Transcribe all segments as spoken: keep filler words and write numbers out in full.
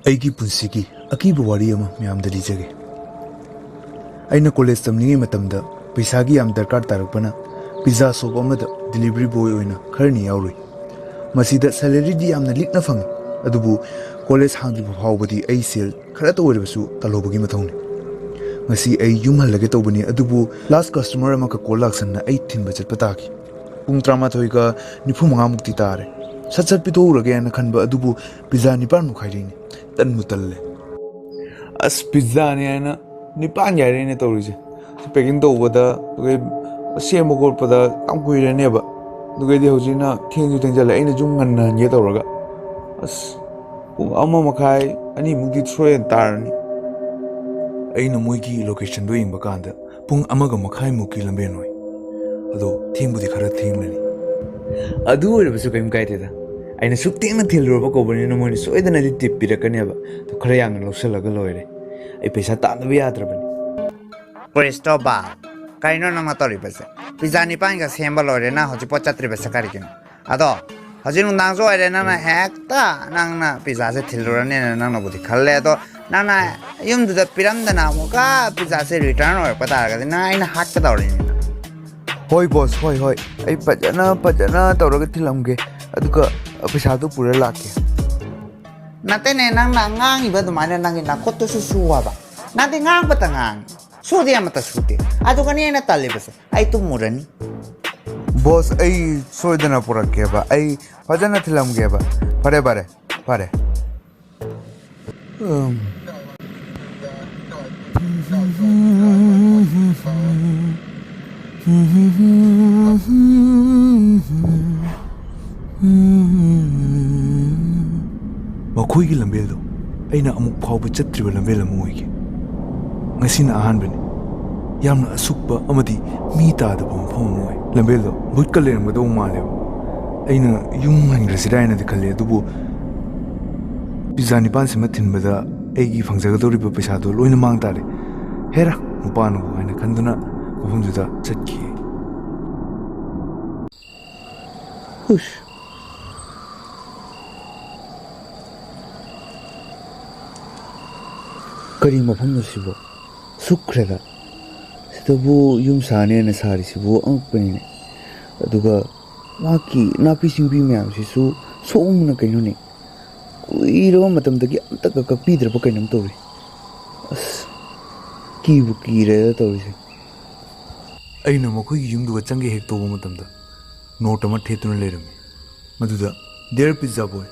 ꯑꯩꯒꯤ ꯄꯨꯟꯁꯤꯒꯤ ꯑꯀꯤꯕ ꯋꯥꯔꯤ ꯑꯃ ꯃꯌꯥꯝꯗ ꯂꯤꯖꯒꯦ꯫ ꯑꯩꯅ ꯀꯣꯂꯦꯖ ꯇꯝꯂꯤꯉꯩ ꯃꯇꯝꯗ ꯄꯩꯁꯥꯒꯤ ꯌꯥꯝ ꯗꯔꯀꯥꯔ ꯇꯥꯔꯛꯄꯅ ꯄꯤꯖꯥ ꯁꯣꯞ ꯑꯃꯗ ꯗꯤꯂꯤꯚꯔꯤ ꯕꯣꯏ ꯑꯣꯏꯅ ꯈꯔꯅꯤ ꯌꯥꯎꯔꯨꯏ꯫ ꯃꯁꯤꯗ ꯁꯦꯂꯔꯤꯗꯤ ꯌꯥꯝꯅ ꯂꯤꯛꯅ ꯐꯪꯏ, ꯑꯗꯨꯕꯨ ꯀꯣꯂꯦꯖ ꯍꯥꯡꯗ꯭ꯔꯤꯕ ꯐꯥꯎꯕꯗꯤ ꯑꯩ ꯁꯦꯜ ꯈꯔꯇ ꯑꯣꯏꯔꯕꯁꯨ ꯇꯥꯜꯍꯧꯕꯒꯤ ꯃꯊꯧꯅꯤ꯫ ꯉꯁꯤ ꯑꯩ ꯌꯨꯝ ꯍꯜꯂꯒꯦ ꯇꯧꯕꯅꯤ, ꯑꯗꯨꯕꯨ ꯂꯥꯁ ꯀꯁꯇꯃꯔ ꯑꯃꯈꯛ ꯀꯣꯜ ꯂꯥꯛꯁꯟꯅ ꯑꯩ ꯊꯤꯟꯕ ꯆꯠꯄ ꯇꯥꯈꯤ꯫ ꯄꯨꯡ ꯇꯔꯥꯃꯥꯊꯣꯏꯒ ꯅꯤꯐꯨ ꯃꯉꯥꯃꯨꯛꯇꯤ ꯇꯥꯔꯦ꯫ ꯁꯠ ꯁꯠ ꯄꯤꯊꯣꯛꯎꯔꯒꯦꯅ ꯈꯟꯕ ꯑꯗꯨꯕꯨ ꯄꯤꯖꯥ ꯅꯤꯄꯥꯟꯃꯨꯛ ꯍꯥꯏꯔꯛꯏꯅꯦ꯫ ꯇꯟꯕꯨ ꯇꯜꯂꯦ꯫ ꯑꯁ, ꯄꯤꯖꯥꯅꯤ ꯍꯥꯏꯅ ꯅꯤꯄꯥꯟꯒꯤ ꯍꯥꯏꯔꯛꯏꯅꯦ ꯇꯧꯔꯤꯁꯦ꯫ ꯄꯦꯀꯤꯡ ꯇꯧꯕꯗ, ꯑꯗꯨꯒ ꯁꯦꯝꯕ ꯈꯣꯠꯄꯗ ꯌꯥꯝ ꯀꯨꯏꯔꯅꯦꯕ꯫ ꯑꯗꯨꯒꯩꯗꯤ ꯍꯧꯖꯤꯛꯅ ꯊꯦꯡꯁꯨ ꯊꯦꯡꯖꯜꯂꯦ, ꯑꯩꯅ ꯌꯨꯝ ꯉꯟꯅ ꯍꯟꯒꯦ ꯇꯧꯔꯒ꯫ ꯑꯁ, ꯄꯨꯡ ꯑꯃ ꯃꯈꯥꯏ, ꯑꯅꯤꯃꯨꯛꯇꯤ ꯁꯣꯏꯗꯅ ꯇꯥꯔꯅꯤ꯫ ꯑꯩꯅ ꯃꯣꯏꯒꯤ ꯂꯣꯀꯦꯁꯟꯗꯣ ꯌꯦꯡꯕ ꯀꯥꯟꯗ ꯄꯨꯡ ꯑꯃꯒ ꯃꯈꯥꯏꯃꯨꯛꯀꯤ ꯂꯝꯕꯦꯟ ꯑꯣꯏ꯫ ꯑꯗꯣ ꯊꯦꯡꯕꯨꯗꯤ ꯈꯔ ꯊꯦꯡꯂꯅꯤ꯫ ꯑꯗꯨ ꯑꯣꯏꯔꯕꯁꯨ ꯀꯔꯤꯝ ꯀꯥꯏꯗꯦꯗ꯫ ꯑꯩꯅ ꯁꯨꯛ ꯊꯦꯡꯅ ꯊꯤꯜꯂꯨꯔꯕ ꯀꯧꯕꯅꯤꯅ ꯃꯣꯏꯅ ꯁꯣꯏꯗꯅꯗꯤ ꯇꯤꯞ ꯄꯤꯔꯛꯀꯅꯦꯕ꯫ ꯑꯗꯣ ꯈꯔ ꯌꯥꯝꯅ ꯂꯧꯁꯜꯂꯒ ꯂꯣꯏꯔꯦ꯫ ꯑꯩ ꯄꯩꯁꯥ ꯇꯥꯟꯗꯕ ꯌꯌꯥꯗ꯭ꯔꯕꯅꯤ꯫ ꯀ꯭ꯔꯤꯁꯇꯣꯕꯥꯜ, ꯀꯩꯅꯣ ꯅꯪꯅ ꯇꯧꯔꯤꯕꯁꯦ? ꯄꯤꯖꯥ ꯅꯤꯄꯥꯟꯒ ꯁꯦꯝꯕ ꯂꯣꯏꯔꯦ, ꯅꯪ ꯍꯧꯖꯤꯛꯐꯥꯎ ꯆꯠꯇ꯭ꯔꯤꯕꯁꯦ ꯀꯔꯤꯒꯤꯅꯣ? ꯑꯗꯣ ꯍꯧꯖꯤꯛ ꯅꯨꯡꯗꯥꯡꯁꯨ ꯑꯣꯏꯔꯦ, ꯅꯪꯅ ꯍꯦꯛꯇ ꯅꯪꯅ ꯄꯤꯖꯥꯁꯦ ꯊꯤꯜꯂꯨꯔꯅꯦꯅ ꯅꯪꯅꯕꯨꯗꯤ ꯈꯜꯂꯦ, ꯑꯗꯣ ꯅꯪꯅ ꯌꯨꯝꯗꯨꯗ ꯄꯤꯔꯝꯗꯅ ꯑꯃꯨꯛꯀ ꯄꯤꯖꯥꯁꯦ ꯔꯤꯇꯔꯟ ꯑꯣꯏꯔꯛꯄ ꯇꯥꯔꯒꯗꯤ ꯅꯪ ꯑꯩꯅ ꯍꯥꯠꯀꯗꯧꯔꯤꯅꯤꯅ꯫ ꯍꯣꯏ ꯕꯣꯁ, ꯍꯣꯏ, ꯍꯣꯏ, ꯑꯩ ꯐꯖꯅ, ꯐꯖꯅ ꯇꯧꯔꯒ ꯊꯤꯜꯂꯝꯒꯦ, ꯑꯗꯨꯒ ꯄꯩꯁꯥꯗꯨ ꯄꯨꯔ ꯂꯥꯛꯀꯦ꯫ ꯅꯠꯇꯦꯅꯦ, ꯅꯪꯅ ꯉꯥꯡꯉꯤꯕ ꯑꯗꯨꯃꯥꯏꯅ ꯅꯪꯒꯤ ꯅꯈꯨꯠꯇꯨꯁꯨ ꯁꯨ ꯍꯥꯏꯕ꯫ ꯅꯪꯗꯤ ꯉꯥꯡꯕꯇ ꯉꯥꯡꯉꯤ, ꯁꯨꯗꯤ ꯑꯃꯠꯇ ꯁꯨꯗꯦ꯫ ꯑꯗꯨꯒꯅꯤ ꯑꯩꯅ ꯇꯜꯂꯤꯕꯁꯦ, ꯑꯩ ꯇꯨꯝꯃꯨꯔꯅꯤ꯫ ꯕꯣꯁ, ꯑꯩ ꯁꯣꯏꯗꯅ ꯄꯨꯔꯛꯀꯦꯕ, ꯑꯩ ꯐꯖꯅ ꯊꯤꯜꯂꯝꯒꯦꯕ꯫ ꯐꯔꯦ, ꯐꯔꯦ, ꯐꯔꯦ꯫ ꯎꯝ꯫ ꯃꯈꯣꯏꯒꯤ ꯂꯝꯕꯦꯜꯗꯣ ꯑꯩꯅ ꯑꯃꯨꯛ ꯐꯥꯎꯕ ꯆꯠꯇ꯭ꯔꯤꯕ ꯂꯝꯕꯦꯜ ꯑꯃ ꯑꯣꯏꯈꯤ꯫ ꯉꯁꯤꯅ ꯑꯍꯥꯟꯕꯅꯤ꯫ ꯌꯥꯝꯅ ꯑꯁꯨꯛꯄ ꯑꯃꯗꯤ ꯃꯤ ꯇꯥꯗꯕ ꯃꯐꯝ ꯑꯃ ꯑꯣꯏ꯫ ꯂꯝꯕꯦꯜꯗꯣ ꯚꯨꯠꯀ ꯂꯩꯔꯝꯒꯗꯧꯕ ꯃꯥꯜꯂꯦꯕ꯫ ꯑꯩꯅ ꯌꯨꯝ ꯍꯟꯈ꯭ꯔꯁꯤꯔꯥ ꯍꯥꯏꯅꯗꯤ ꯈꯜꯂꯤ, ꯑꯗꯨꯕꯨ ꯄꯤꯖꯥ ꯅꯤꯄꯥꯟꯁꯤꯃ ꯊꯤꯟꯕꯗ ꯑꯩꯒꯤ ꯐꯪꯖꯒꯗꯧꯔꯤꯕ ꯄꯩꯁꯥꯗꯣ ꯂꯣꯏꯅ ꯃꯥꯡ ꯇꯥꯔꯦ꯫ ꯍꯦꯔꯥ, ꯅꯨꯄꯥꯅꯕꯨ ꯍꯥꯏꯅ ꯈꯟꯗꯨꯅ ꯃꯐꯝꯗꯨꯗ ꯆꯠꯈꯤ꯫ ꯍꯨꯁ꯫ ꯀꯔꯤ ꯃꯐꯝꯅꯣ ꯁꯤꯕꯣ? ꯁꯨꯛꯈ꯭ꯔꯦꯗ꯫ ꯁꯤꯗꯕꯨ ꯌꯨꯝ ꯁꯥꯅꯦꯅ ꯁꯥꯔꯤꯁꯤꯕꯨ ꯑꯉꯛꯄꯅꯤꯅꯦ꯫ ꯑꯗꯨꯒ ꯃꯍꯥꯛꯀꯤ ꯅꯥꯄꯤ ꯁꯤꯡꯕꯤ ꯃꯌꯥꯝꯁꯤꯁꯨ ꯁꯣꯛꯑꯝꯅ ꯀꯩꯅꯣꯅꯦ꯫ ꯀꯨꯏꯔꯕ ꯃꯇꯝꯗꯒꯤ ꯑꯝꯇꯒ ꯀꯛꯄꯤꯗ꯭ꯔꯕ ꯀꯩꯅꯣꯝ ꯇꯧꯔꯦ꯫ ꯑꯁ, ꯀꯤꯕꯨ ꯀꯤꯔꯦꯗ ꯇꯧꯔꯤꯁꯦ꯫ ꯑꯩꯅ ꯃꯈꯣꯏꯒꯤ ꯌꯨꯝꯗꯨꯒ ꯆꯪꯒꯦ ꯍꯦꯛ ꯇꯧꯕ ꯃꯇꯝꯗ ꯅꯣꯠ ꯑꯃ ꯊꯦꯠꯇꯨꯅ ꯂꯩꯔꯝꯃꯤ꯫ ꯃꯗꯨꯗ, "Dear Pizza Boy,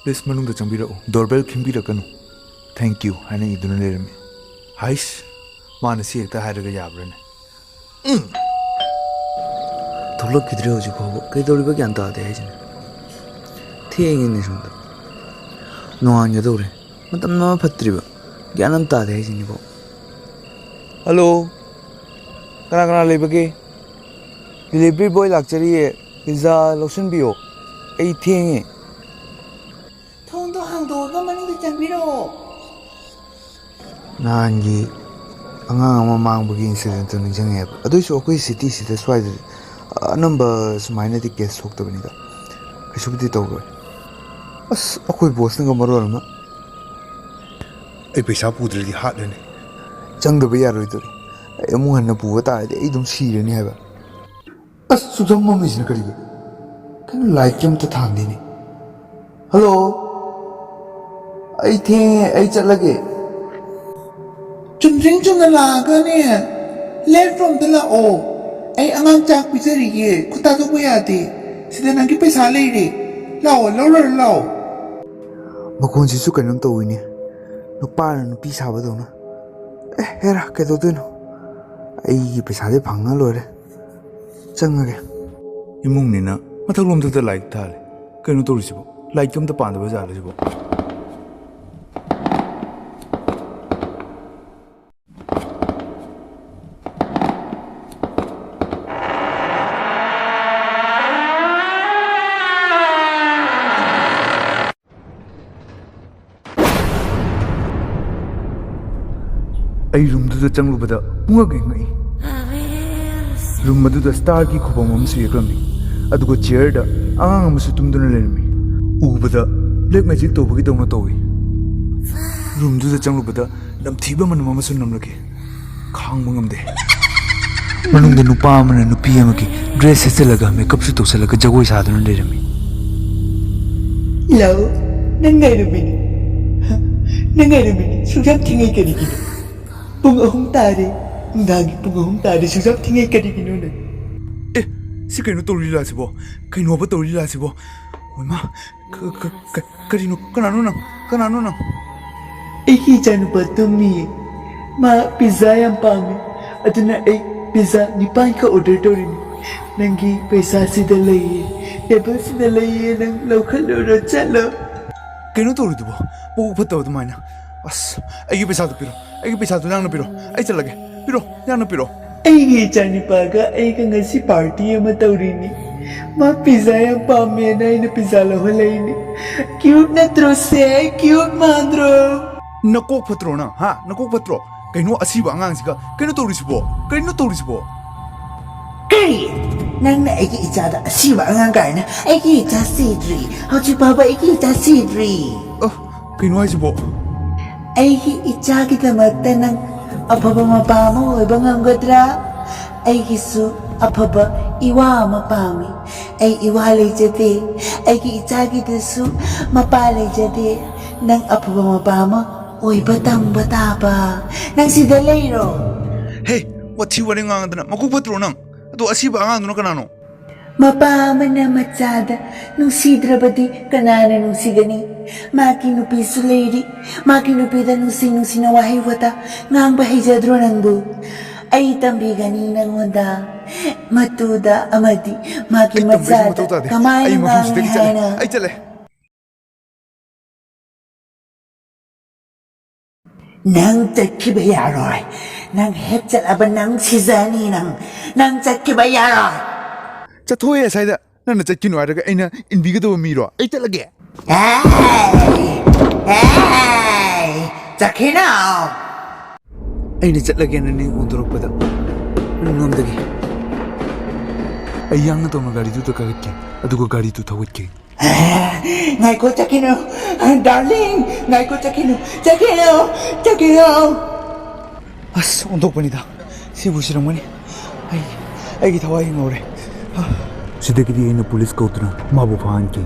please ꯃꯅꯨꯡꯗ ꯆꯪꯕꯤꯔꯛꯎ, doorbell ꯈꯤꯡꯕꯤꯔꯛꯀꯅꯨ, thank you" ꯍꯥꯏꯅ ꯏꯗꯨꯅ ꯂꯩꯔꯝꯃꯤ꯫ ꯍꯥꯏꯁ, ꯃꯥꯅ ꯁꯤ ꯍꯦꯛꯇ ꯍꯥꯏꯔꯒ ꯌꯥꯕ꯭ꯔꯥꯅꯦ? ꯎꯝ꯫ ꯊꯣꯛꯂꯛꯈꯤꯗ꯭ꯔꯦ ꯍꯧꯖꯤꯛ ꯐꯥꯎꯕ꯫ ꯀꯩꯗꯧꯔꯤꯕ ꯒ꯭ꯌꯥꯟ ꯇꯥꯗꯦ ꯍꯥꯏꯁꯤꯅꯦ꯫ ꯊꯦꯡꯉꯦꯅꯦ ꯁꯣꯝꯗ꯫ ꯅꯣꯡꯉꯥꯟꯒꯗꯧꯔꯦ꯫ ꯃꯇꯝꯅ ꯐꯠꯇ꯭ꯔꯤꯕ꯫ ꯒ꯭ꯌꯥꯟ ꯑꯃ ꯇꯥꯗꯦ ꯍꯥꯏꯁꯤꯅꯤꯀꯣ꯫ ꯍꯜꯂꯣ, ꯀꯅꯥ ꯀꯅꯥ ꯂꯩꯕꯒꯦ? ꯗꯤꯂꯤꯚꯔꯤ ꯕꯣꯏ ꯂꯥꯛꯆꯔꯤꯌꯦ, ꯄꯤꯖꯥ ꯂꯧꯁꯤꯟꯕꯤꯌꯣ, ꯑꯩ ꯊꯦꯡꯉꯦ꯫ ꯊꯣꯡꯗꯣ ꯍꯥꯡꯗꯣꯛꯑꯒ ꯃꯅꯨꯡꯗ ꯆꯪꯕꯤꯔꯛꯑꯣ꯫ ꯅꯍꯥꯟꯒꯤ ꯑꯉꯥꯡ ꯑꯃ ꯃꯥꯡꯕꯒꯤ ꯏꯟꯁꯤꯗꯦꯟꯠꯇꯣ ꯅꯤꯡꯁꯤꯡꯉꯦꯕ꯫ ꯑꯗꯨꯏꯁꯨ ꯑꯩꯈꯣꯏ ꯁꯤꯇꯤꯁꯤꯗ ꯁ꯭ꯋꯥꯏꯗꯗꯤ ꯑꯅꯝꯕ ꯁꯨꯃꯥꯏꯅꯗꯤ ꯀꯦꯁ ꯊꯣꯛꯇꯕꯅꯤꯗ, ꯀꯩꯁꯨꯕꯨꯗꯤ ꯇꯧꯔꯣꯏ꯫ ꯑꯁ, ꯑꯩꯈꯣꯏ ꯕꯣꯁꯅꯒ ꯃꯔꯣꯜ ꯑꯃ꯫ ꯑꯩ ꯄꯩꯁꯥ ꯄꯨꯗ꯭ꯔꯗꯤ ꯍꯥꯠꯂꯅꯤ꯫ ꯆꯪꯗꯕ ꯌꯥꯔꯣꯏꯗꯧꯔꯤ꯫ ꯑꯩ ꯑꯃꯨꯛ ꯍꯟꯅ ꯄꯨꯕ ꯇꯥꯔꯗꯤ ꯑꯩ ꯑꯗꯨꯝ ꯁꯤꯔꯅꯤ ꯍꯥꯏꯕ꯫ ꯑꯁ, ꯁꯨꯛꯁꯝ ꯃꯝꯃꯤꯁꯤꯅ ꯀꯔꯤꯒꯤ? ꯀꯩꯅꯣ, ꯂꯥꯏꯠꯀꯤ ꯑꯝꯇ ꯊꯥꯟꯗꯦꯅꯦ꯫ ꯍꯜꯂꯣ, ꯑꯩ ꯊꯦꯡꯉꯦ, ꯑꯩ ꯆꯠꯂꯒꯦ꯫ ꯆꯨꯝꯗ꯭ꯔꯤꯡ ꯆꯨꯝꯅ ꯂꯥꯛꯑꯒꯅꯦ, ꯂꯦꯐ ꯔꯣꯝꯗ ꯂꯥꯛꯑꯣ꯫ ꯑꯩ ꯑꯉꯥꯡ ꯆꯥꯛ ꯄꯤꯖꯔꯤꯌꯦ, ꯈꯨꯠ ꯊꯥꯗꯣꯛꯄ ꯌꯥꯗꯦ꯫ ꯁꯤꯗ ꯅꯪꯒꯤ ꯄꯩꯁꯥ ꯂꯩꯔꯦ꯫ ꯂꯥꯛꯑꯣ, ꯂꯧꯔꯨꯔꯣ ꯂꯥꯛꯑꯣ꯫ ꯃꯈꯣꯟꯁꯤꯁꯨ ꯀꯩꯅꯣꯝ ꯇꯧꯋꯤꯅꯦ, ꯅꯨꯄꯥꯅ ꯅꯨꯄꯤ ꯁꯥꯕꯗꯧꯅ꯫ ꯑꯦ, ꯍꯦꯔꯥ, ꯀꯩꯗꯧꯗꯣꯏꯅꯣ? ꯑꯩꯒꯤ ꯄꯩꯁꯥꯗꯤ ꯐꯪꯉ ꯂꯣꯏꯔꯦ꯫ ꯆꯪꯉꯒꯦ꯫ ꯏꯃꯨꯡꯅꯤꯅ ꯃꯊꯛꯂꯣꯝꯗꯗ ꯂꯥꯏꯠ ꯊꯥꯜꯂꯦ꯫ ꯀꯩꯅꯣ ꯇꯧꯔꯤꯁꯤꯕꯣ? ꯂꯥꯏꯠꯀ ꯑꯝꯇ ꯄꯥꯟꯗꯕ ꯖꯥꯠꯂ ꯁꯤꯕꯣ? ꯑꯩ ꯔꯨꯝꯗꯨꯗ ꯆꯪꯂꯨꯕꯗ ꯄꯨꯡꯉꯛ ꯍꯦꯛ ꯉꯛꯏ꯫ ꯔꯨꯝ ꯑꯗꯨꯗ ꯁ꯭ꯇꯥꯔꯒꯤ ꯈꯨꯕꯝ ꯑꯃꯁꯨ ꯌꯦꯛꯂꯝꯃꯤ, ꯑꯗꯨꯒ ꯆꯤꯌꯔꯗ ꯑꯉꯥꯡ ꯑꯃꯁꯨ ꯇꯨꯝꯗꯨꯅ ꯂꯩꯔꯝꯃꯤ꯫ ꯎꯕꯗ ꯕ꯭ꯂꯦꯛ ꯃꯦꯖꯤꯛ ꯇꯧꯕꯒꯤꯗꯧꯅ ꯇꯧꯏ꯫ ꯔꯨꯝꯗꯨꯗ ꯆꯪꯂꯨꯕꯗ ꯅꯝꯊꯤꯕ ꯃꯅꯝ ꯑꯃꯁꯨ ꯅꯝꯂꯛꯈꯤ꯫ ꯈꯥꯡꯕ ꯉꯝꯗꯦ꯫ ꯃꯅꯨꯡꯗ ꯅꯨꯄꯥ ꯑꯃꯅ ꯅꯨꯄꯤ ꯑꯃꯒꯤ ꯗ꯭ꯔꯦꯁ ꯁꯦꯠꯆꯜꯂꯒ ꯃꯦꯀꯞꯁꯨ ꯇꯧꯁꯜꯂꯒ ꯖꯒꯣꯏ ꯁꯥꯗꯨꯅ ꯂꯩꯔꯝꯃꯤ꯫ ꯂꯥꯛꯑꯣ, ꯅꯪ ꯉꯥꯏꯔꯝꯃꯤꯅꯤ꯫ ꯅꯪ ꯉꯥꯏꯔꯝꯃꯤꯅꯤ꯫ ꯁꯨꯛꯌꯥꯝ ꯊꯦꯡꯉꯩ ꯀꯔꯤꯒꯤꯅꯣ? ꯄꯨꯡ ꯑꯍꯨꯝ ꯇꯥꯔꯦ꯫ ꯅꯨꯡꯗꯥꯡꯒꯤ ꯄꯨꯡ ꯑꯍꯨꯝ ꯇꯥꯔꯦ꯫ ꯁꯨꯛꯌꯥꯝ ꯊꯦꯡꯉꯩ ꯀꯔꯤꯒꯤꯅꯣ ꯅꯪ? ꯑꯦ, ꯁꯤ ꯀꯩꯅꯣ ꯇꯧꯔꯤ ꯂꯤꯂꯥꯁꯤꯕꯣ? ꯀꯩꯅꯣꯕ ꯇꯧꯔꯤ ꯂꯤꯂꯥꯁꯤꯕꯣ? ꯍꯣꯏꯃꯥ, ꯀ-, ꯀ-, ꯀ-, ꯀꯔꯤꯅꯣ? ꯀꯅꯥꯅꯣ ꯅꯪ? ꯀꯅꯥꯅꯣ ꯅꯪ? ꯑꯩꯒꯤ ꯏꯆꯥꯅꯨꯄꯥ ꯇꯨꯝꯃꯤꯌꯦ꯫ ꯃꯥ ꯄꯤꯖꯥ ꯌꯥꯝ ꯄꯥꯝꯃꯦ꯫ ꯑꯗꯨꯅ ꯑꯩ ꯄꯤꯖꯥ ꯅꯤꯄꯥꯟꯈꯛ ꯑꯣꯔꯗꯔ ꯇꯧꯔꯤꯅꯤ꯫ ꯅꯪꯒꯤ ꯄꯩꯁꯥꯁꯤꯗ ꯂꯩꯌꯦ, ꯇꯦꯕꯜꯁꯤꯗ ꯂꯩꯌꯦ, ꯅꯪ ꯂꯧꯈꯠꯂꯨꯔꯣ, ꯆꯠꯂꯣ꯫ ꯀꯩꯅꯣ ꯇꯧꯔꯤꯗꯨꯕꯣ? ꯃꯕꯨꯛ ꯐꯠꯇꯕ ꯑꯗꯨꯃꯥꯏꯅ꯫ ꯑꯁ, ꯑꯩꯒꯤ ꯄꯩꯁꯥꯗꯣ ꯄꯤꯔꯣ, ꯑꯩꯒꯤ ꯄꯩꯁꯥꯗꯣ ꯌꯥꯝꯅ ꯄꯤꯔꯣ, ꯑꯩ ꯆꯠꯂꯒꯦ꯫ ꯄꯤꯔꯣ, ꯌꯥꯝꯅ ꯄꯤꯔꯣ꯫ ꯑꯩꯒꯤ ꯏꯆꯥꯅꯨꯄꯥꯒ ꯑꯩꯒ ꯉꯁꯤ ꯄꯥꯔꯇꯤ ꯑꯃ ꯇꯧꯔꯤꯅꯤ꯫ ꯃꯥ ꯄꯤꯖꯥ ꯌꯥꯝ ꯄꯥꯝꯃꯦꯅ ꯑꯩꯅ ꯄꯤꯖꯥ ꯂꯧꯍꯜꯂꯛꯏꯅꯤ꯫ ꯀ꯭ꯌꯨꯠ ꯅꯠꯇ꯭ꯔꯣ ꯁꯦ? ꯀ꯭ꯌꯨꯠ ꯃꯥꯟꯗ꯭ꯔꯣ? ꯅꯀꯣꯛ ꯐꯠꯇ꯭ꯔꯣ ꯅꯪ? ꯍꯥ? ꯅꯀꯣꯛ ꯐꯠꯇ꯭ꯔꯣ? ꯀꯩꯅꯣ ꯑꯁꯤꯕ ꯑꯉꯥꯡꯁꯤꯒ? ꯀꯩꯅꯣ ꯇꯧꯔꯤꯁꯤꯕꯣ? ꯀꯩꯅꯣ ꯇꯧꯔꯤꯁꯤꯕꯣ? ꯀꯔꯤ? ꯅꯪꯅ ꯑꯩꯒꯤ ꯏꯆꯥꯗ ꯑꯁꯤꯕ ꯑꯉꯥꯡ ꯀꯥꯏꯅ? ꯑꯩꯒꯤ ꯏꯆꯥ ꯁꯤꯗ꯭ꯔꯤ꯫ ꯍꯧꯖꯤꯛ ꯐꯥꯎꯕ ꯑꯩꯒꯤ ꯏꯆꯥ ꯁꯤꯗ꯭ꯔꯤ꯫ ꯑ, ꯀꯩꯅꯣ ꯍꯥꯏꯁꯤꯕꯣ? ꯑꯩꯒꯤ ꯏꯆꯥꯒꯤꯗꯃꯛꯇ ꯅꯪ ꯑꯐꯕ ꯃꯄꯥ ꯑꯃ ꯑꯣꯏꯕ ꯉꯝꯒꯗ꯭ꯔꯥ? ꯑꯩꯒꯤꯁꯨ ꯑꯐꯕ ꯏꯋꯥ ꯑꯃ ꯄꯥꯝꯃꯤ꯫ ꯑꯩ ꯏꯋꯥ ꯂꯩꯖꯗꯦ꯫ ꯑꯩꯒꯤ ꯏꯆꯥꯒꯤꯗꯁꯨ ꯃꯄꯥ ꯂꯩꯖꯗꯦ꯫ ꯅꯪ ꯑꯐꯕ ꯃꯄꯥ ꯑꯃ ꯑꯣꯏꯕ ꯇꯝꯕ ꯇꯥꯕ꯫ ꯅꯪ ꯁꯤꯗ ꯂꯩꯔꯣ꯫ ꯍꯦ, ꯋꯥꯊꯤ ꯋꯥꯔꯦꯝ ꯉꯥꯡꯗꯅ ꯃꯀꯣꯛ ꯐꯠꯇ꯭ꯔꯣ ꯅꯪ? ꯑꯗꯣ ꯑꯁꯤꯕ ꯑꯉꯥꯡꯗꯨꯅ ꯀꯅꯥꯅꯣ? ꯃꯄꯥ ꯑꯃꯅ ꯃꯆꯥꯗ ꯅꯨꯡꯁꯤꯗ꯭ꯔꯕꯗꯤ ꯀꯅꯥꯅ ꯅꯨꯡꯁꯤꯒꯅꯤ? ꯃꯥꯒꯤ ꯅꯨꯄꯤꯁꯨ ꯂꯩꯔꯤ꯫ ꯃꯥꯒꯤ ꯅꯨꯄꯤꯗ ꯅꯨꯡꯁꯤ ꯅꯨꯡꯁꯤꯅ ꯋꯥꯍꯩ ꯋꯥꯇꯥ ꯉꯥꯡꯕ ꯍꯩꯖꯗ꯭ꯔꯣ ꯅꯪꯕꯨ? ꯑꯩ ꯇꯝꯕꯤꯒꯅꯤ ꯅꯪꯉꯣꯟꯗ꯫ ꯃꯇꯨꯗ ꯑꯃꯗꯤ ꯃꯥꯒꯤ ꯑꯩ ꯇꯝꯕꯩꯁꯨ ꯃꯆꯥꯗ ꯃꯊꯧ ꯇꯥꯗꯦ꯫ ꯀꯃꯥꯏꯅ ꯑꯩ ꯃꯐꯝꯁꯤꯗꯒꯤ ꯉꯥꯡꯏ ꯆꯠꯂꯦ꯫ ꯍꯥꯏꯅ? ꯑꯩ ꯆꯠꯂꯦ꯫ ꯅꯪ ꯆꯠꯈꯤꯕ ꯌꯥꯔꯣꯏ꯫ ꯅꯪ ꯍꯦꯛ ꯆꯠꯂꯕ ꯅꯪ ꯁꯤꯖꯅꯤ ꯅꯪ꯫ ꯅꯪ ꯆꯠꯈꯤꯕ ꯌꯥꯔꯣꯏ꯫ ꯆꯠꯊꯣꯛꯑꯦ ꯉꯁꯥꯏꯗ꯫ ꯅꯪꯅ ꯆꯠꯈꯤꯅꯨ ꯍꯥꯏꯔꯒ ꯑꯩꯅ ꯏꯟꯕꯤꯒꯗꯕ ꯃꯤꯔꯣ? ꯑꯩ ꯆꯠꯂꯒꯦ꯫ ꯍꯦ! ꯍꯦ! ꯆꯠꯈꯤꯅꯨ! ꯑꯩꯅ ꯆꯠꯂꯒꯦꯅ ꯅꯤꯡ ꯑꯣꯟꯊꯣꯔꯛꯄꯗ ꯅꯪꯉꯣꯟꯗꯒꯤ ꯑꯩ ꯌꯥꯡꯅ ꯇꯧꯅ ꯒꯥꯔꯤꯗꯨꯗ ꯀꯥꯈꯠꯈꯤ, ꯑꯗꯨꯒ ꯒꯥꯔꯤꯗꯨ ꯊꯧꯒꯠꯈꯤ꯫ ꯉꯥꯏꯈꯣ, ꯆꯠꯈꯤꯅꯨ꯫ Darling, ꯉꯥꯏꯈꯣ, ꯆꯠꯈꯤꯅꯨ꯫ ꯆꯠꯈꯤꯅꯨ꯫ ꯆꯠꯈꯤꯅꯨ꯫ ꯑꯁ, ꯑꯣꯟꯊꯣꯛꯄꯅꯤꯗ꯫ ꯁꯤꯕꯨ ꯁꯤꯔꯝꯒꯅꯤ꯫ ꯑꯩ, ꯑꯩꯒꯤ ꯊꯋꯥꯏ ꯍꯤꯡꯍꯧꯔꯦ꯫ ꯁꯤꯗꯒꯤꯗꯤ ꯑꯩꯅ ꯄꯨꯂꯤꯁ ꯀꯧꯗꯨꯅ ꯃꯥꯕꯨ ꯐꯥꯍꯟꯈꯤ꯫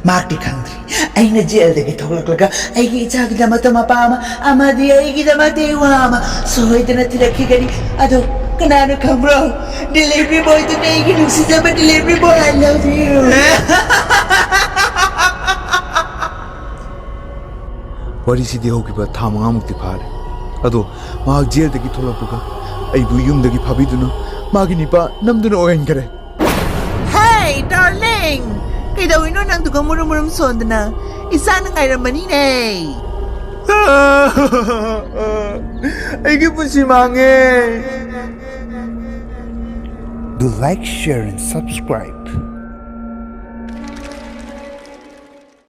ꯃꯍꯥꯛꯇꯤ ꯈꯪꯗ꯭ꯔꯤ, ꯑꯩꯅ ꯖꯦꯜꯗꯒꯤ ꯊꯣꯛꯂꯛꯂꯒ ꯑꯩꯒꯤ ꯏꯆꯥꯒꯤꯗꯃꯛꯇ ꯃꯄꯥ ꯑꯃ ꯑꯃꯗꯤ ꯑꯩꯒꯤꯗꯃꯛꯇ ꯏꯋꯥ ꯑꯃ ꯁꯣꯏꯗꯅ ꯊꯤꯔꯛꯈꯤꯒꯅꯤ꯫ ꯑꯗꯣ ꯀꯅꯥꯅ ꯈꯪꯕ꯭ꯔꯣ? Delivery boy ꯗꯨꯅꯦ, ꯑꯩꯒꯤ ꯅꯨꯡꯁꯤꯖꯕ delivery boy, I love you꯫ ꯋꯥꯔꯤꯁꯤꯗꯤ ꯍꯧꯈꯤꯕ ꯊꯥ ꯃꯉꯥꯃꯨꯛꯇꯤ ꯐꯥꯔꯦ꯫ ꯑꯗꯣ ꯃꯍꯥꯛ ꯖꯦꯜꯗꯒꯤ ꯊꯣꯛꯂꯛꯄꯒ ꯑꯩꯕꯨ ꯌꯨꯝꯗꯒꯤ ꯐꯥꯕꯤꯗꯨꯅ ꯃꯥꯒꯤ ꯅꯤꯄꯥ ꯅꯝꯗꯨꯅ ꯑꯣꯏꯍꯟꯈꯔꯦ꯫ Hey, darling! ꯀꯩꯗꯧꯔꯤꯅꯣ ꯅꯪꯗꯨꯒ ꯃꯨꯔꯨꯝ ꯃꯨꯔꯨꯝ ꯁꯣꯟꯗꯅ? ꯏꯆꯥꯅ ꯉꯥꯏꯔꯝꯕꯅꯤꯅꯦ꯫ ꯑꯩꯒꯤ ꯄꯨꯟꯁꯤ ꯃꯥꯡꯉꯦ꯫ Do like, share and subscribe.